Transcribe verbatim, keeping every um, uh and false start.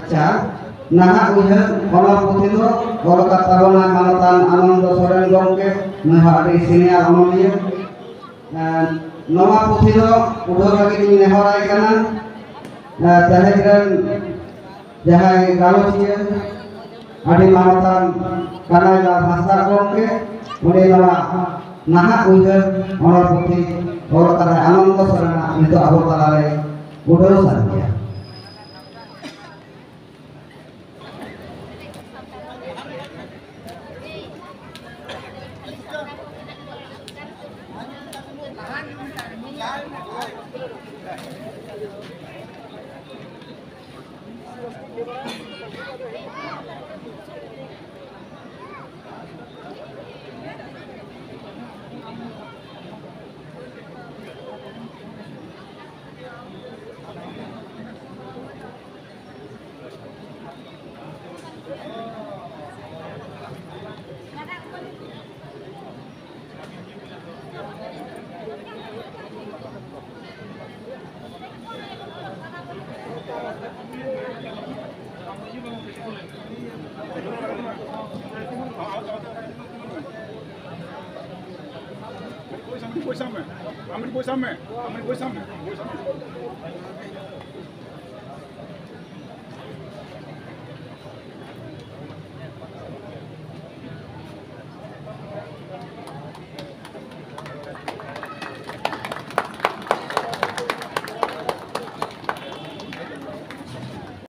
ᱟᱪᱪᱷᱟ, ᱱᱟᱦᱟᱜ ᱩᱭᱦᱟᱹᱨ ᱚᱱᱟ ᱯᱩᱛᱷᱤ ᱫᱚ ᱚᱞ ᱟᱠᱟᱫ ᱛᱟᱵᱚᱱᱟᱭ ᱢᱟᱱᱚᱛᱟᱱ ᱟᱱᱚᱱᱫᱚ ᱥᱚᱨᱮᱱ ᱜᱚᱢᱠᱮ, ᱱᱩᱭ ᱦᱚᱸ ᱟᱹᱰᱤ ᱥᱤᱱᱤᱭᱟᱨ ᱚᱱᱚᱞᱤᱭᱟᱹ᱾ ᱮᱸ, ᱱᱚᱣᱟ ᱯᱩᱛᱷᱤ ᱫᱚ ᱩᱰᱷᱟᱹᱣ ᱞᱟᱹᱜᱤᱫ ᱤᱧ ᱱᱮᱦᱚᱨᱟᱭ ᱠᱟᱱᱟ, ᱮᱸ, ᱛᱮᱦᱮᱧ ᱨᱮᱱ ᱡᱟᱦᱟᱸᱭ ᱜᱟᱞᱚᱪᱤᱭᱟᱹ ᱟᱹᱰᱤ ᱢᱟᱱᱚᱛᱟᱱ ᱠᱟᱱᱟᱭ ᱞᱟᱞ ᱦᱟᱸᱥᱫᱟ ᱜᱚᱢᱠᱮ, ᱩᱱᱤ ᱱᱚᱣᱟ ᱱᱟᱦᱟᱜ ᱩᱭᱦᱟᱹᱨ ᱚᱱᱚᱞ ᱯᱩᱛᱷᱤ ᱚᱞ ᱟᱠᱟᱫᱟᱭ ᱟᱱᱚᱱᱫᱚ ᱥᱚᱨᱮᱱᱟᱜ, ᱱᱤᱛᱚᱜ ᱟᱵᱚ ᱛᱟᱞᱟᱨᱮ ᱩᱰᱷᱟᱹᱣ ᱥᱟᱹᱨᱤᱭᱟ᱾ ᱵᱳᱭ ᱥᱟᱵ ᱢᱮ, ᱵᱳᱭ ᱥᱟᱵ ᱢᱮ, ᱟᱢ ᱵᱳᱭ ᱥᱟᱵ ᱢᱮ, ᱟᱢ ᱵᱳᱭ ᱥᱟᱵ ᱢᱮ, ᱵᱳᱭ ᱥᱟᱵ ᱢᱮ᱾